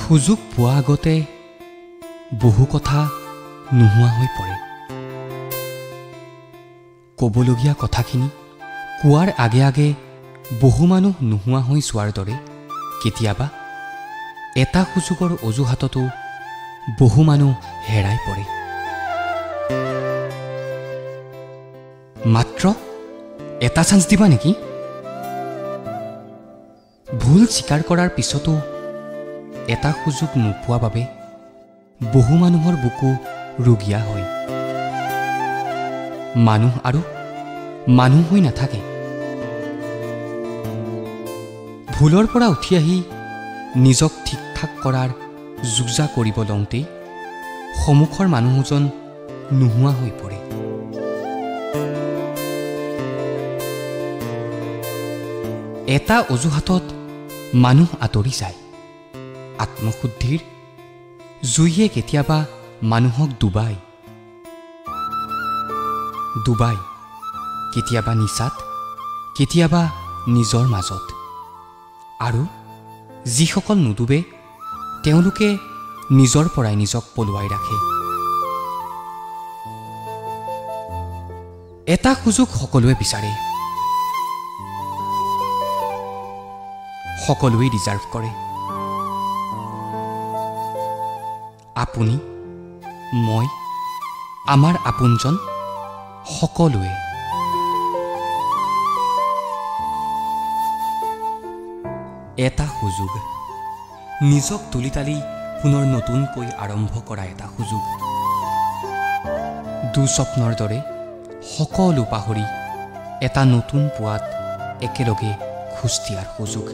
সুযোগ পোৱা আগতে বহু কথা নোহোৱা হৈ পৰে। ক'বলগীয়া কথাখিনি কোৱাৰ আগে আগে বহু মানুহ নোহোৱা হৈ যোৱাৰ দৰে কেতিয়াবা এটা সুযোগৰ অজুহাততো বহু মানুহ হেৰাই পৰে। মাত্ৰ এটা চান্স দিবা নেকি? ভুল স্বীকাৰ কৰাৰ পিছতো এটা সুযোগ নোপোৱা বাবে বহু মানুহৰ বুকু ৰুগীয়া হয়। মানুহ আৰু মানুহ হৈ নাথাকে। ভুলৰ পৰা উঠি আহি নিজক ঠিকঠাক কৰাৰ যুঁজা কৰিব লওঁতেই সন্মুখৰ মানুহজন নোহোৱা হৈ পৰে। এটা অজুহাতত মানুহ আঁতৰি যায়। আত্মশুদ্ধিৰ জুইয়ে কেতিয়াবা মানুহক ডুবায়, ডুবাই কেতিয়াবা নিচাত, কেতিয়াবা নিজৰ মাজত। আৰু যিসকল নুডুবে তেওঁলোকে নিজৰ পৰাই নিজক পলুৱাই ৰাখে। এটা সুযোগ সকলোৱে বিচাৰে, সকলোৱেই ডিজাৰ্ভ কৰে। আপুনি, মই, আমাৰ আপোনজন সকলোৱে। এটা সুযোগ, নিজক তুলি তালি পুনৰ নতুনকৈ আৰম্ভ কৰা এটা সুযোগ। দুস্বপ্নৰ দৰে সকলো পাহৰি এটা নতুন পুৱাত একেলগে খোজ দিয়াৰ সুযোগ।